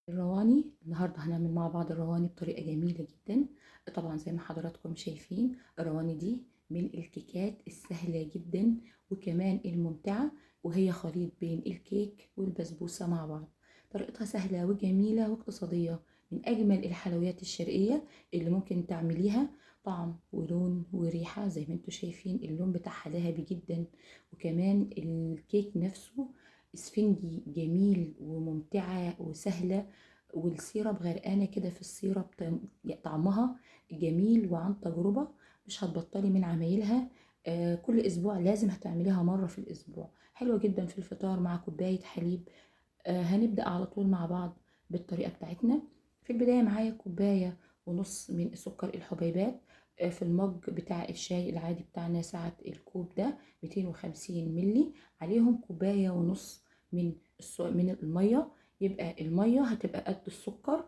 الرواني النهارده هنعمل مع بعض الرواني بطريقة جميلة جدا. طبعا زي ما حضراتكم شايفين الرواني دي من الكيكات السهلة جدا وكمان الممتعة، وهي خليط بين الكيك والبسبوسه مع بعض. طريقتها سهلة وجميلة واقتصادية، من اجمل الحلويات الشرقية اللي ممكن تعمليها. طعم ولون وريحه، زي ما انتم شايفين اللون بتاعها ذهبي جدا، وكمان الكيك نفسه اسفنجي جميل وممتعة وسهلة، وال syrup غرقانة كده في ال syrup، طعمها جميل وعن تجربة مش هتبطلي من عمايلها. كل اسبوع لازم هتعمليها مرة في الاسبوع، حلوة جدا في الفطار مع كوباية حليب. هنبدأ على طول مع بعض بالطريقة بتاعتنا. في البداية معايا كوباية ونص من سكر الحبيبات، في المج بتاع الشاي العادي بتاعنا ساعة الكوب ده 250 ملي، عليهم كوباية ونص من المية. يبقى المية هتبقى قد السكر،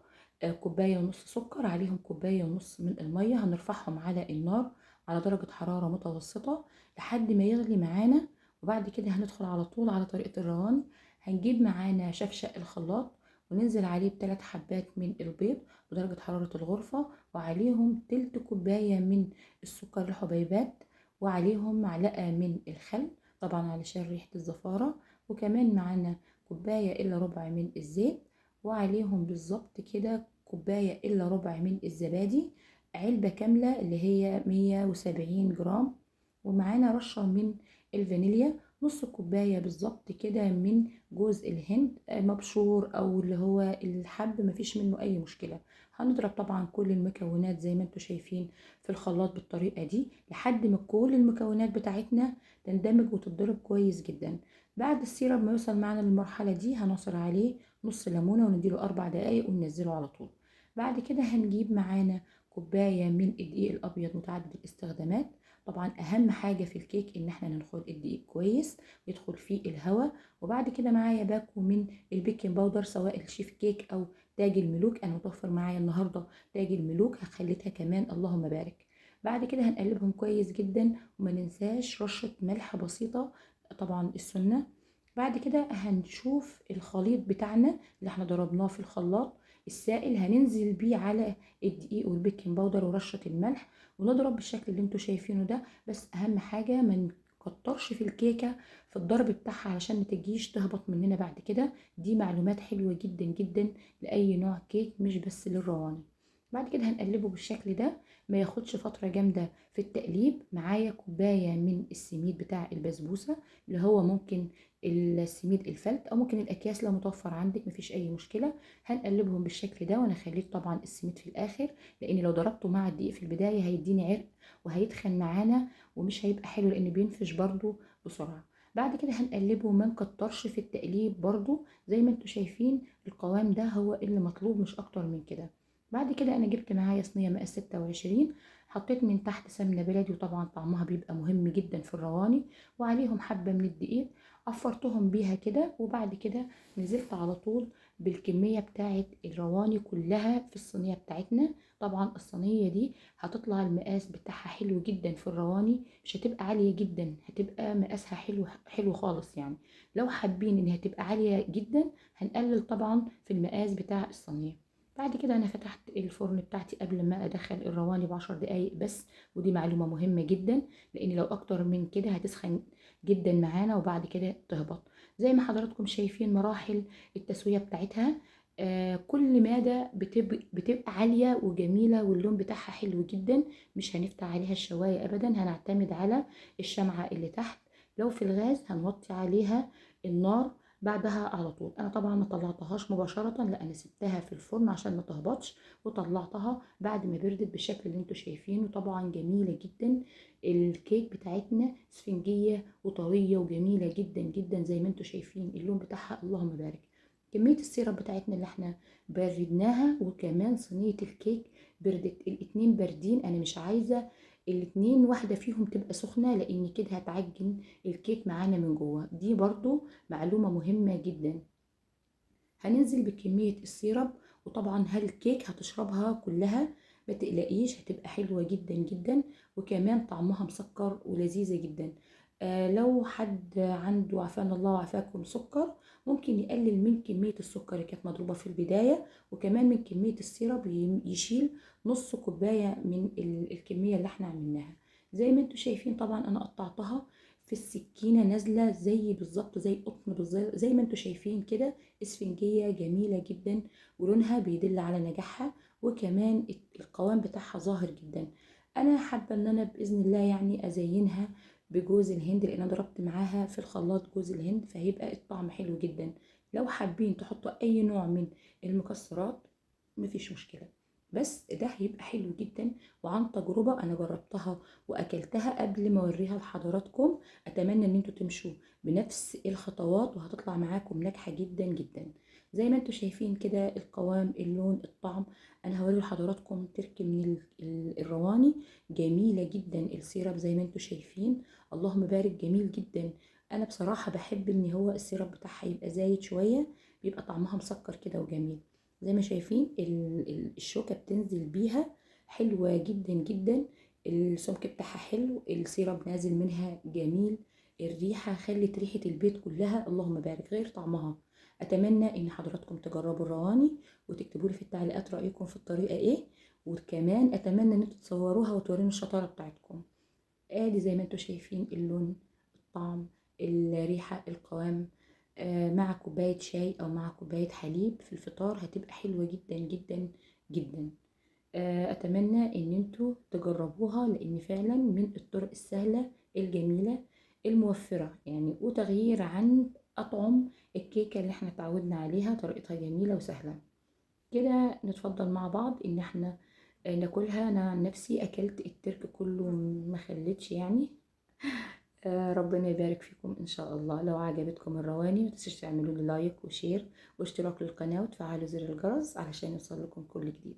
كوباية ونص سكر عليهم كوباية ونص من المية. هنرفعهم على النار على درجة حرارة متوسطة لحد ما يغلي معانا، وبعد كده هندخل على طول على طريقة الرواني. هنجيب معانا شفشق الخلاط وننزل عليه ب3 حبات من البيض بدرجة حرارة الغرفة، وعليهم تلت كوباية من السكر الحبيبات، وعليهم معلقة من الخل طبعا علشان ريحة الزفارة، وكمان معانا كوباية إلا ربع من الزيت، وعليهم بالظبط كده كوباية إلا ربع من الزبادي، علبة كاملة اللي هي 170 جرام، ومعانا رشة من الفانيليا، نص كوباية بالظبط كده من جوز الهند مبشور أو اللي هو الحب، مفيش منه أي مشكلة. هنضرب طبعا كل المكونات زي ما انتم شايفين في الخلاط بالطريقة دي لحد ما كل المكونات بتاعتنا تندمج وتتضرب كويس جدا. بعد ال syrup ما يوصل معانا للمرحلة دي هنعصر عليه نص ليمونة ونديله 4 دقايق وننزله على طول. بعد كده هنجيب معانا كوباية من الدقيق الأبيض متعدد الاستخدامات. طبعا أهم حاجة في الكيك إن احنا ننخل الدقيق كويس يدخل فيه الهواء. وبعد كده معايا باكو من ال baking powder سواء الشيف كيك أو تاج الملوك، أنا متوفر معايا النهاردة تاج الملوك هخليتها كمان اللهم بارك. بعد كده هنقلبهم كويس جدا، وما ننساش رشة ملح بسيطة طبعا السنة. بعد كده هنشوف الخليط بتاعنا اللي احنا ضربناه في الخلاط السائل، هننزل بيه على الدقيق وال baking powder ورشة الملح، ونضرب بالشكل اللي انتوا شايفينه ده. بس اهم حاجة ما نكترش في الكيكة في الضرب بتاعها علشان ما تجيش تهبط مننا بعد كده. دي معلومات حلوة جدا جدا لأي نوع كيك مش بس للرواني. بعد كده هنقلبه بالشكل ده، ما ياخدش فترة جامدة في التقليب. معايا كوباية من السميد بتاع البسبوسة اللي هو ممكن السميد الفلت او ممكن الاكياس لو متوفر عندك مفيش اي مشكلة. هنقلبهم بالشكل ده، وانا خليت طبعا السميد في الاخر لان لو ضربته مع الدقيق في البداية هيديني عرق وهيتخن معانا ومش هيبقى حلو لان بينفش برضو بسرعة. بعد كده هنقلبه وما نكترش في التقليب برضو، زي ما انتوا شايفين القوام ده هو اللي مطلوب مش اكتر من كده. بعد كده انا جبت معايا صينية مقاس 26، حطيت من تحت سمنه بلدي وطبعا طعمها بيبقى مهم جدا في الرواني، وعليهم حبه من الدقيق عفرتهم بيها كده. وبعد كده نزلت على طول بالكمية بتاعه الرواني كلها في الصينية بتاعتنا. طبعا الصينية دي هتطلع المقاس بتاعها حلو جدا في الرواني، مش هتبقى عالية جدا، هتبقى مقاسها حلو حلو خالص. يعني لو حابين انها تبقى عالية جدا هنقلل طبعا في المقاس بتاع الصينية. بعد كده انا فتحت الفرن بتاعتي قبل ما ادخل الرواني ب10 دقايق بس، ودي معلومة مهمة جدا لان لو اكتر من كده هتسخن جدا معانا وبعد كده تهبط. زي ما حضراتكم شايفين مراحل التسوية بتاعتها، كل مادة بتبقى عالية وجميلة واللون بتاعها حلو جدا. مش هنفتح عليها الشواية ابدا، هنعتمد على الشمعة اللي تحت. لو في الغاز هنوطي عليها النار بعدها على طول. انا طبعا ما طلعتهاش مباشرة، لا انا سبتها في الفرن عشان ما تهبطش، وطلعتها بعد ما بردت بالشكل اللي انتوا شايفينه. طبعا جميلة جدا الكيك بتاعتنا، اسفنجيه وطريه وجميلة جدا جدا زي ما انتوا شايفين اللون بتاعها اللهم بارك. كمية ال syrup بتاعتنا اللي احنا بردناها وكمان صينية الكيك بردت، الاتنين باردين. انا مش عايزه الاتنين واحدة فيهم تبقى سخنة لان كده هتعجن الكيك معانا من جوه، دي برضو معلومة مهمة جدا. هننزل بكمية ال syrup، وطبعا هالكيك هتشربها كلها ما تقلقيش، هتبقى حلوة جدا جدا وكمان طعمها مسكر ولذيذة جدا. لو حد عنده عافانا الله وعافاكم سكر ممكن يقلل من كمية السكر اللي كانت مضروبة في البداية، وكمان من كمية ال syrup، يشيل نص كوباية من الكمية اللي احنا عملناها. زي ما انتوا شايفين طبعا انا قطعتها في السكينة نازلة زي بالظبط زي قطن بالظبط، زي ما انتوا شايفين كده، اسفنجية جميلة جدا، ولونها بيدل على نجاحها، وكمان القوام بتاعها ظاهر جدا. انا حابة ان انا باذن الله يعني ازينها بجوز الهند، لان انا ضربت معاها في الخلاط جوز الهند، فهيبقى الطعم حلو جدا. لو حابين تحطوا اي نوع من المكسرات مفيش مشكلة، بس ده هيبقى حلو جدا. وعن تجربة انا جربتها واكلتها قبل ما اوريها لحضراتكم. اتمنى ان انتوا تمشوا بنفس الخطوات وهتطلع معاكم ناجحة جدا جدا. زي ما انتوا شايفين كده القوام، اللون، الطعم. انا هوري لحضراتكم ترك من الرواني جميلة جدا، ال syrup زي ما انتوا شايفين، اللهم بارك، جميل جدا. انا بصراحة بحب ان هو ال syrup بتاعها يبقى زايد شوية، بيبقى طعمها مسكر كده وجميل. زي ما شايفين الشوكة بتنزل بيها حلوة جدا جدا، السمك بتاعها حلو، ال syrup نازل منها جميل، الريحة خلت ريحة البيت كلها اللهم بارك غير طعمها. اتمنى ان حضراتكم تجربوا الرواني وتكتبوا لي في التعليقات رأيكم في الطريقة ايه، وكمان اتمنى ان انتوا تصوروها وتوريني الشطارة بتاعتكم. ادي زي ما انتوا شايفين اللون، الطعم، الريحة، القوام، مع كوباية شاي او مع كوباية حليب في الفطار هتبقى حلوة جدا جدا جدا. اتمنى ان انتوا تجربوها، لان فعلا من الطرق السهلة الجميلة الموفرة يعني، وتغيير عن اطعم الكيكة اللي احنا اتعودنا عليها، طريقتها جميلة وسهلة كده. نتفضل مع بعض ان احنا ناكلها. انا عن نفسي اكلت الترك كله ما خليتش يعني. ربنا يبارك فيكم ان شاء الله. لو عجبتكم الرواني ما تنسوش تعملوا لي like و share واشتراك للقناة وتفعلوا زر الجرس علشان يوصل لكم كل جديد.